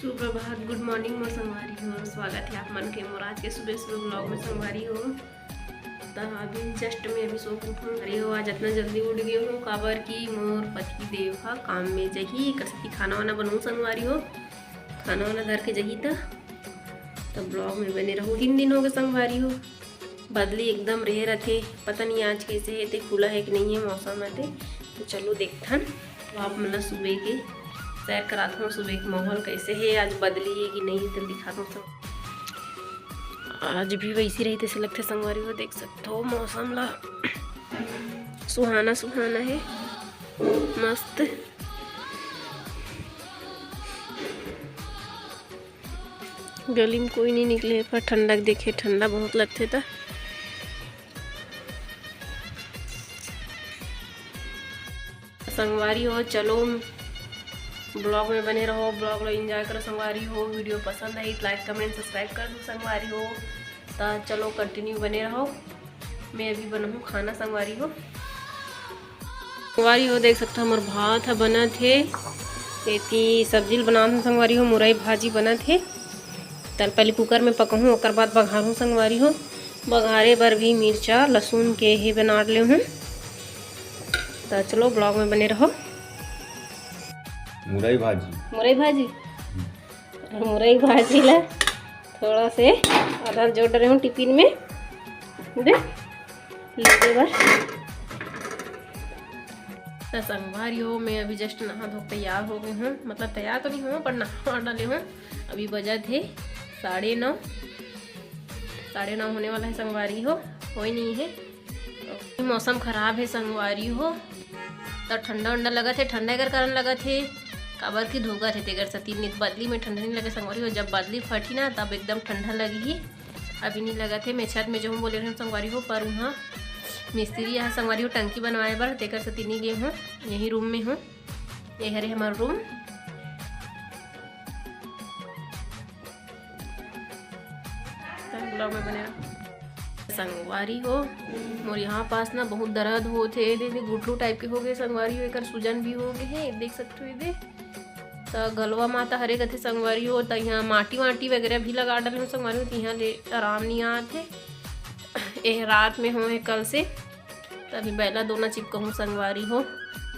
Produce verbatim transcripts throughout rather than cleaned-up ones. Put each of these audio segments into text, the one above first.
सुप्रभात, गुड मॉर्निंग मोर संगवारी हो। स्वागत हे आप मन के मोर आज के सुबह सुबह ब्लॉग में संगवारी हो। त अभी जस्ट में अभी सो के उठूँ। अरे हो, आज इतना जल्दी उठ गए हूँ, काबर कि मोर पति देव ह काम में जही, कस की खाना वाना बनाऊँ संगवारी हो। खाना वाना धर के जही त, त ब्लॉग में बने रहू। तीन दिन हो गए संगवारी हो, बदली एकदम रहे रथे, पता नहीं आज कैसे हे, ते खुला हे कि नहीं हे मौसम हे ते। तो चलो देखथन, तो आप मन ला सुबह के सैर करात हूँ, सुबह के माहौल कैसे हे, आज बदली हे कि नहीं हे, तो दिखात हूँ सब। आज भी वैसी रही तैसे लगथे संगवारी हो, देख सकते हो मौसम ला, सुहाना सुहाना हे, मस्त। गली में कोई नहीं निकले, पर ठंडा के देखे, ठंडा बहुत लगथे त। संगवारी हो, चलो ब्लॉग में बने रहो, ब्लॉग ला एंजॉय करो संगवारी हो। वीडियो पसंद आई तो लाइक, कमेंट, सब्सक्राइब कर दो संगवारी हो। त चलो कंटिन्यू बने रहो, मैं अभी बनाऊँ खाना संगवारी हो। संगवारी हो, देख सकथो हमर भात ह बनत हे। एती सब्जी ल बनात हूँ संगवारी हो, मुरई भाजी बनत हे। तल पहले कुकर में पकाहूँ, ओकर बाद बघारहूँ संगवारी हो। बघारे बर भी मिर्चा लहसुन के हे बना ले हूँ। त चलो ब्लॉग में बने रहो। मुरई भाजी। मुरई भाजी। मुरई भाजी ला थोड़ा से आधा जोड़ डरे हूँ टिफिन में, दे लेगे बर। त संगवारी हो, मैं अभी जस्ट नहा धो के तैयार हो गई हूँ, मतलब तैयार तो नहीं हूँ पर नहा डाले हूँ। अभी बजत हे साढ़े नौ, साढ़े नौ होने वाला है संगवारी हो, होई नहीं है। मौसम खराब है संगवारी हो, त ठंडा उंडा लगत हे, ठंडा एकर कारण लगत हे, काबर कि धोखा थे तेकर सती नित बदली में ठंडा नहीं लगे संगवारी हो। जब बदली फटी ना तब एकदम ठंडा लगही। अभी नहीं लगत हे, मैं छत में जाहूँ बोले रहेंव संगवारी हो, पर उहाँ मिस्त्री यहाँ संगवारी हो टंकी बनवाए बर, तेकर सती नहीं गे हूँ, यही रूम में हूँ। ये हरे हमार रूम। ब्लॉग में बने रहो। संगवारी हो, मोर यहाँ पास ना बहुत दर्द होत हे, दे, दे, गुठलू टाइप के हो गए संगवारी हो, एकर सूजन भी हो गए हे, देख सकते हो ये दे। त गलवा माता हरे कथे संगवारी हो, त यहाँ माटी वाटी वगैरह भी लगा डाले हूँ संगवारी हो, त यहाँ ले आराम नहीं आत हे। एह रात में हो कल से, त अभी बैला दोना चिपकाहूँ संगवारी हो,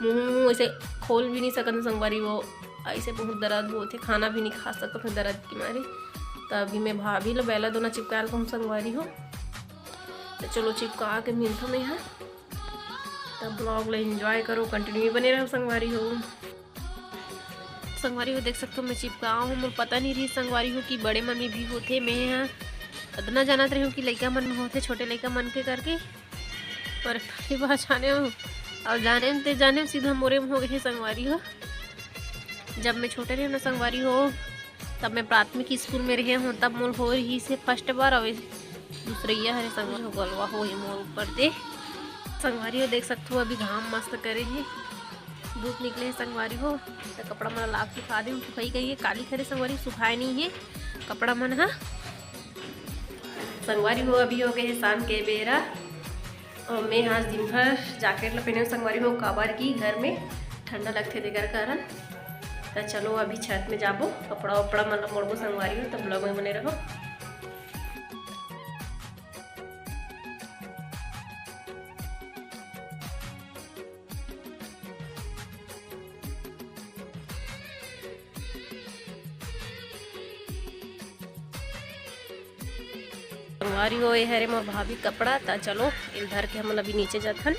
मुँह ऐसे खोल भी नहीं सकत संगवारी हो, ऐसे बहुत दर्द होत हे, खाना भी नहीं खा सकत हूँ दर्द के मारे। त अभी मैं भाभी ला बैला दोना चिपका लेहूँ संगवारी हो। त चलो चिपका के मिलथो मैं यहाँ, तब ब्लॉग ला एंजॉय करो, कंटिन्यू बने रहो संगवारी हो। संगवारी हो देख सकते हो मैं चिपका हूँ, मोर पता नहीं रही संगवारी हो कि बड़े मन में भी होथे। मैं यहाँ इतना जानत रही हूँ कि लइका मन में होथे, छोटे लइका मन के करके, पर पहली बार जाने हूँ। और जाने ते जाने सीधा मोरे में हो गए संगवारी हो। जब मैं छोटे रहे ना संगवारी हो, तब मैं प्राथमिक स्कूल में रहे हूँ, तब मोर हो रही से फर्स्ट बार। और दूसरैया हरे संगवारी हो, गलवा हो ही मोर ऊपर दे। संगवारी हो देख सकते हो अभी घाम मस्त करे हे, धूप निकले हे संगवारी हो। तो कपड़ा मन ला सुखा दे, सुखाई करिए काली खरे संगवारी, सुखाए नहीं है कपड़ा मन हा। संगवारी हो अभी हो गए हे शाम के बेरा, और मैं आज दिन भर जैकेट ला पहने हूँ संगवारी हो, काबर की घर में ठंडा लगथे तेकर कारण। तो चलो अभी छत में जाबो, कपड़ा उपड़ा मन ला मोड़बो संगवारी हो, तब ब्लॉग में बने रहो। संगवारी हो, ये हरे मोर भाभी कपड़ा। ता चलो, इल धर के हमन अभी नीचे जाथन।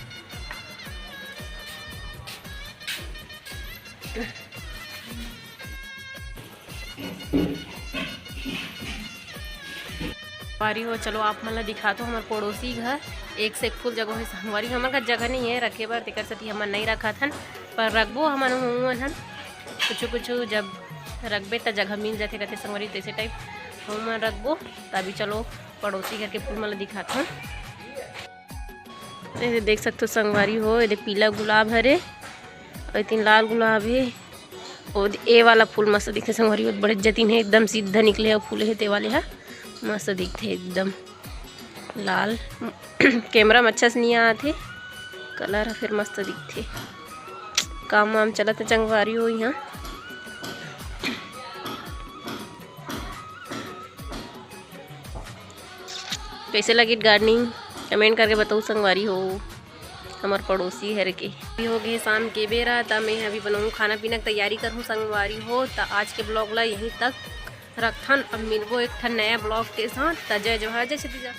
संगवारी हो, चलो आप मन ला दिखाथों हमर पड़ोसी घर। एक से एक फूल जगह है संगवारी, हमर घर जगह नहीं है रखे बर, तेकर सेती हमन नहीं रखत हन, पर रखबो हमन हुआ हन। कुछ कुछ जब रखबे त जगह मिल जाथे कहते संगवारी, तैसे टाइप हमन रखबो। तभी चलो पड़ोसी घर के फूल मन ला दिखाथों। ये देख सकते हो संगवारी हो, ये पीला गुलाब हरे, और तीन लाल गुलाब है। और ए वाला फूल मस्त दिखथे संगवारी हो, बड़े जतिन है, एकदम सीधा निकले हे फूल है, ते वाले हा मस्त दिखथे एकदम लाल। कैमरा में अच्छा से नहीं आत हे, कलर ह फिर मस्त दिखथे। काम वाम चलत हे संगवारी हो यहाँ। कैसे लगिस गार्डनिंग, कमेंट करके बताओ संगवारी हो। हमर पड़ोसी हर के। अभी हो गए शाम के बेरा, त मैं अभी बनाऊँ खाना पीना के तैयारी करूँ संगवारी हो। त आज के ब्लॉग ला यहीं तक रखथन, अब मिलबो एक ठन नया ब्लॉग के साथ। त जय जोहार, जय छत्तीसगढ़।